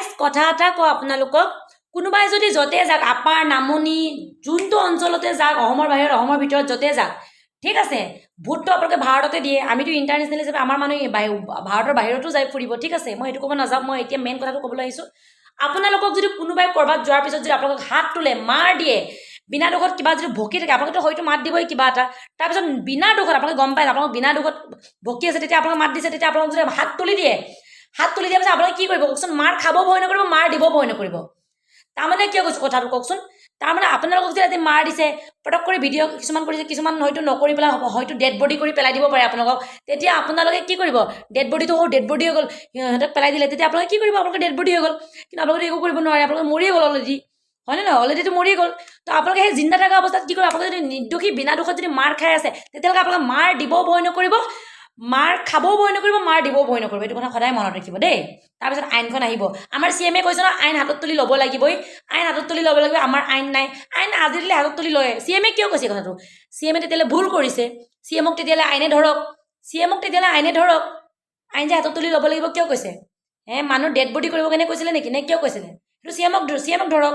Guys, কথা এটা কওঁ আপোনালোকক। কোনোবাই যদি য'তে যাওক, আপাৰ নামনি যোনটো অঞ্চলতে যাওক, অসমৰ বাহিৰত, অসমৰ ভিতৰত য'তে যাওক, ঠিক আছে, ভোটটো আপোনালোকে ভাৰততে দিয়ে। আমিতো ইণ্টাৰনেশ্যনেল হিচাপে আমাৰ মানুহ ভাৰতৰ বাহিৰতো যায় ফুৰিব, ঠিক আছে, মই সেইটো ক'ব নাযাওঁ। মই এতিয়া মেইন কথাটো ক'বলৈ আহিছোঁ। আপোনালোকক যদি কোনোবাই ক'ৰবাত যোৱাৰ পিছত যদি আপোনালোকক হাত তোলে, মাৰ দিয়ে, বিনা দোষত কিবা যদি ভকি থাকে, আপোনালোকেতো হয়তো মাত দিবই কিবা এটা। তাৰপিছত বিনা দোষত আপোনালোকে গম পায়, আপোনালোক বিনা দোষত ভকি আছে, তেতিয়া আপোনালোক মাত দিছে, তেতিয়া আপোনালোক যদি হাত তুলি দিয়ে, হাত তুলি দিয়াৰ পিছত আপোনালোকে কি কৰিব কওকচোন? মাৰ খাব ভয় নকৰিব, মাৰ দিব ভয় নকৰিব। তাৰমানে কিয় কৈছোঁ কথাটো কওকচোন? তাৰমানে আপোনালোকক যে আজি মাৰ দিছে, পটক কৰি ভিডিঅ' কিছুমান কৰিছে, কিছুমান হয়তো নকৰি পেলাই হয়তো ডেড বডি কৰি পেলাই দিব পাৰে আপোনালোকক। তেতিয়া আপোনালোকে কি কৰিব? ডেড বডিটো সৰু ডেড বডি হৈ গ'ল, সিহঁতক পেলাই দিলে, তেতিয়া আপোনালোকে কি কৰিব? আপোনালোকে ডেড বডি হৈ গ'ল, কিন্তু আপোনালোকে একো কৰিব নোৱাৰে। আপোনালোকে মৰিয়ে গ'ল অলৰেডি, হয়নে নহয়? অলৰেডিটো মৰিয়ে গ'ল। তো আপোনালোকে সেই জিন্দা থকা অৱস্থাত কি কৰিব? আপোনালোকে যদি নিৰ্দোষী বিনা দোষত যদি মাৰ খাই আছে, তেতিয়াহ'লে আপোনালোকে মাৰ দিবও ভয় নকৰিব, মাৰ খাবও ভয় নকৰিব, মাৰ দিবও ভয় নকৰিব। এইটো কথা সদায় মনত ৰাখিব দেই। তাৰপিছত আইনখন আহিব। আমাৰ চি এমে কৈছে ন, আইন হাতত তুলি ল'ব লাগিবই, আইন হাতত তুলি ল'ব লাগিব। আমাৰ আইন নাই, আইন আজিকালি হাতত তুলি লয়। চি এমে কিয় কৈছে কথাটো? চি এমে তেতিয়াহ'লে ভুল কৰিছে। চি এমক তেতিয়াহ'লে আইনে ধৰক, চি এমক তেতিয়াহ'লে আইনে ধৰক। আইন যে হাতত তুলি ল'ব লাগিব কিয় কৈছে? হে, মানুহ ডেড বডি কৰিবৰ কাৰণে কৈছিলে নেকি নে কিয় কৈছিলে সেইটো? চি এমক ধৰক।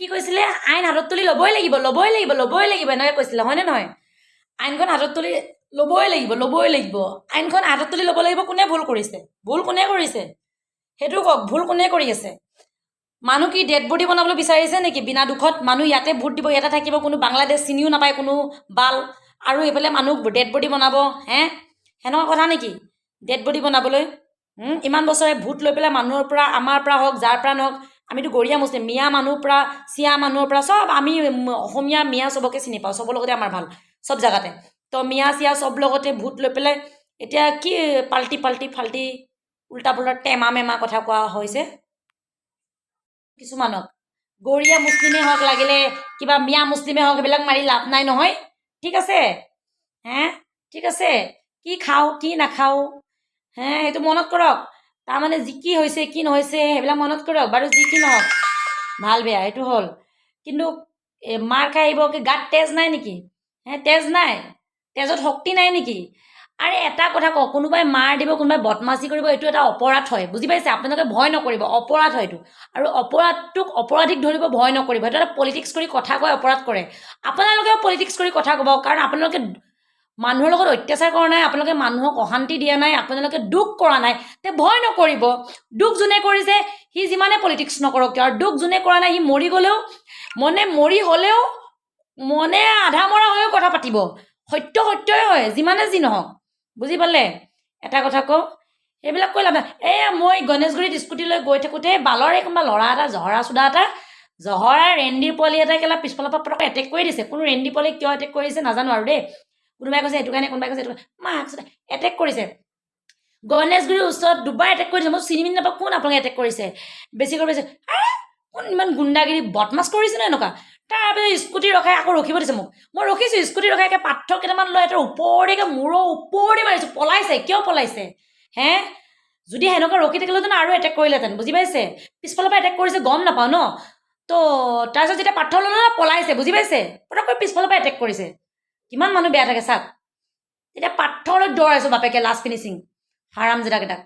কি কৈছিলে? আইন হাতত তুলি ল'বই লাগিব, ল'বই লাগিব, ল'বই লাগিব, এনেকৈ কৈছিলে, হয়নে নহয়? আইনখন হাতত তুলি ল'বই লাগিব, ল'বই লাগিব। আইনখন হাতত তুলি ল'ব লাগিব। কোনে ভুল কৰিছে? ভুল কোনে কৰিছে সেইটো কওক। ভুল কোনে কৰি আছে? মানুহ কি ডেড বডি বনাবলৈ বিচাৰিছে নেকি বিনা দুখত? মানুহ ইয়াতে ভোট দিব, ইয়াতে থাকিব, কোনো বাংলাদেশ চিনিও নাপায় কোনো বাল, আৰু এইফালে মানুহ ডেড বডি বনাব হে? সেনেকুৱা কথা নেকি ডেড বডি বনাবলৈ? ইমান বছৰে ভোট লৈ পেলাই মানুহৰ পৰা, আমাৰ পৰা হওক, যাৰ পৰা নহওক, আমিতো গৰীয়া মুছলিম, মিয়া মানুহৰ পৰা, চিয়া মানুহৰ পৰা চব আমি অসমীয়া মিয়া চবকে চিনি পাওঁ, চবৰ লগতে আমাৰ ভাল চব জেগাতে। তো মিয়া চিয়া চব লগতে ভোট লৈ পেলাই এতিয়া কি পাল্টি পাল্টি ফাল্টি উল্টা পুল্টা টেমা মেমা কথা কোৱা হৈছে কিছুমানক। গৰীয়া মুছলিমেই হওক, লাগিলে কিবা মিয়া মুছলিমেই হওক, সেইবিলাক মাৰি লাভ নাই নহয়, ঠিক আছে? হে, ঠিক আছে। কি খাওঁ কি নাখাওঁ হে, সেইটো মনত কৰক। তাৰমানে যি কি হৈছে কি নহৈছে সেইবিলাক মনত কৰক। বাৰু যি কি নহওক, ভাল বেয়া সেইটো হ'ল, কিন্তু মাৰ খাই আহিব কি গাত তেজ নাই নেকি হে? তেজ নাই? তেজত শক্তি নাই নেকি? আৰে এটা কথা কওঁ, কোনোবাই মাৰ দিব, কোনোবাই বদমাচি কৰিব, এইটো এটা অপৰাধ হয়, বুজি পাইছে? আপোনালোকে ভয় নকৰিব, অপৰাধ হয় এইটো। আৰু অপৰাধটোক অপৰাধীক ধৰিব ভয় নকৰিব। সেইটো এটা পলিটিক্স কৰি কথা কয়, অপৰাধ কৰে। আপোনালোকেও পলিটিক্স কৰি কথা ক'ব, কাৰণ আপোনালোকে মানুহৰ লগত অত্যাচাৰ কৰা নাই, আপোনালোকে মানুহক অশান্তি দিয়া নাই, আপোনালোকে দুখ কৰা নাই, তে ভয় নকৰিব। দুখ যোনে কৰিছে সি যিমানে পলিটিক্স নকৰক কিয়, আৰু দুখ যোনে কৰা নাই সি মৰি গ'লেও, মনে মৰি হ'লেও, মনে আধা মৰা হৈও কথা পাতিব। সত্য সত্যই হয়, যিমানে যি নহওক, বুজি পালে? এটা কথা কওঁ, সেইবিলাক কৈ লাভ নাই। এই মই গণেশগুৰিত স্কুটি লৈ গৈ থাকোঁতে বালৰে কোনোবা ল'ৰা এটা, জহৰা চুদা এটা, জহৰা ৰেন্দিৰ পোৱালি এটা কেলা পিছফালৰ পৰা পটককৈ এটেক কৰি দিছে। কোনো ৰেন্দি পোৱালি কিয় এটেক কৰিছে নাজানো আৰু দেই। কোনোবাই কৈছে এইটো কাৰণে, কোনোবাই কৈছে এইটো। মাক এটেক কৰিছে গণেশগুৰিৰ ওচৰত, দুবাৰ এটেক কৰিছে। মই চিনি নাপাওঁ কোন আপোনালোকে এটেক কৰিছে। বেছি কৰি বেছি, আৰে কোন ইমান গুণ্ডাগিৰি বদমাছ কৰিছে ন এনেকুৱা। তাৰপিছত স্কুটি ৰখাই আকৌ ৰখিব দিছে মোক। মই ৰখিছোঁ। স্কুটি ৰখাই একে পাথৰ কেইটামান লৈ এটা ওপৰতে মূৰৰ ওপৰতে মাৰিছোঁ। পলাইছে। কিয় পলাইছে হে? যদি সেনেকুৱা ৰখি থাকিলেহেঁতেন আৰু এটেক কৰিলেহেঁতেন, বুজি পাইছে? পিছফালৰ পৰা এটেক কৰিছে, গম নাপাওঁ ন। তো তাৰপিছত যেতিয়া পাথৰ ল'লে ন, পলাইছে, বুজি পাইছে? পটককৈ পিছফালৰ পৰা এটেক কৰিছে। কিমান মানুহ বেয়া থাকে চাওক। তেতিয়া পাথৰত দৌৰাইছোঁ বাপেকে, লাষ্ট ফিনিচিং হাৰামজাদাকেইটাক।